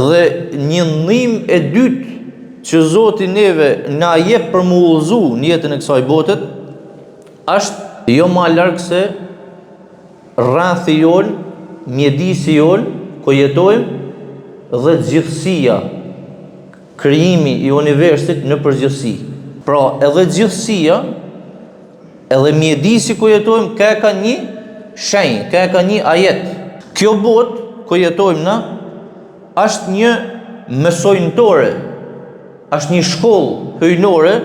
Dhe një ndihmë e dytë që Zoti neve na jep për m'u udhëzu në jetën e kësaj bote, është jo ma larg se rrethi jonë, mjedisi jonë, ku jetojmë, dhe gjithësia, krijimi i universit në përgjithësi. Pra, edhe gjithësia, Edhe mjedisi ku jetojmë ka e ka një shenjë, ka e ka një ajet. Kjo botë ku jetojmë na është një mësonjëtore, është një shkollë hyjnore,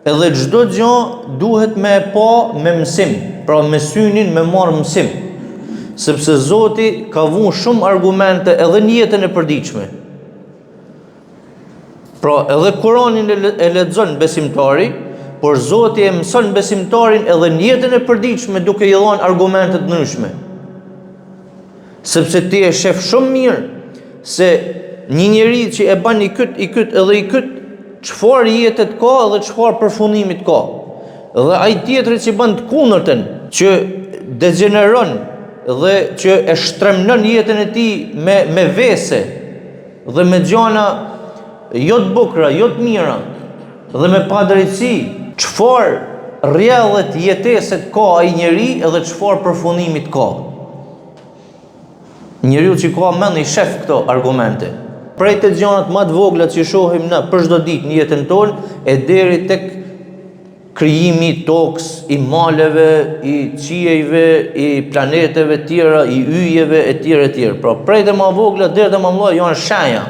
edhe çdo gjë duhet me e pa me mësim, pra me synin me marrë mësim. Sepse Zoti ka vu shumë argumente edhe në jetën e përditshme. Pra edhe Kuranin e lexon besimtari, por Zoti e mëson besimtarin edhe në jetën e përditshme duke i dhënë argumente të ndryshme. Sepse ti e shef shumë mirë se një njeri që e ban i kyt, i kyt edhe i kyt, çfarë jete ka edhe çfarë përfundimit ka. Dhe ai tjetri që ban të kundërtën, që degjeneron dhe që e shtremnon jetën e tij me me vese, Dhe me gjana jo të bukura, jo të mira dhe me padrejtësi, çfarë rrjedhe të jetese ka ai njeri edhe çfarë përfundimit ka. Njeriu që ka mend i shef këto argumente. Prej te gjanat ma të vogla që shohim na për çdo ditë në jetën tonë e deri tek Krijimi i tokës, i maleve, i qiejve, i planeteve tjera, i yjeve e tjera e tjera. Pra, prej te ma vogla deri te ma mëdha janë shenja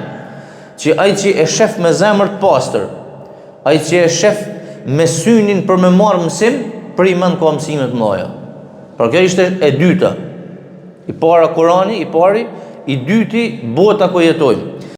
që ai që e shef me zemër të pastër, ai që e shef me synin për me marrë mësim, përnjëmend ka mësime të mëdha. Pra kjo ishte e dyta. I para Kurani, i pari, i dyti bota ku jetojmë.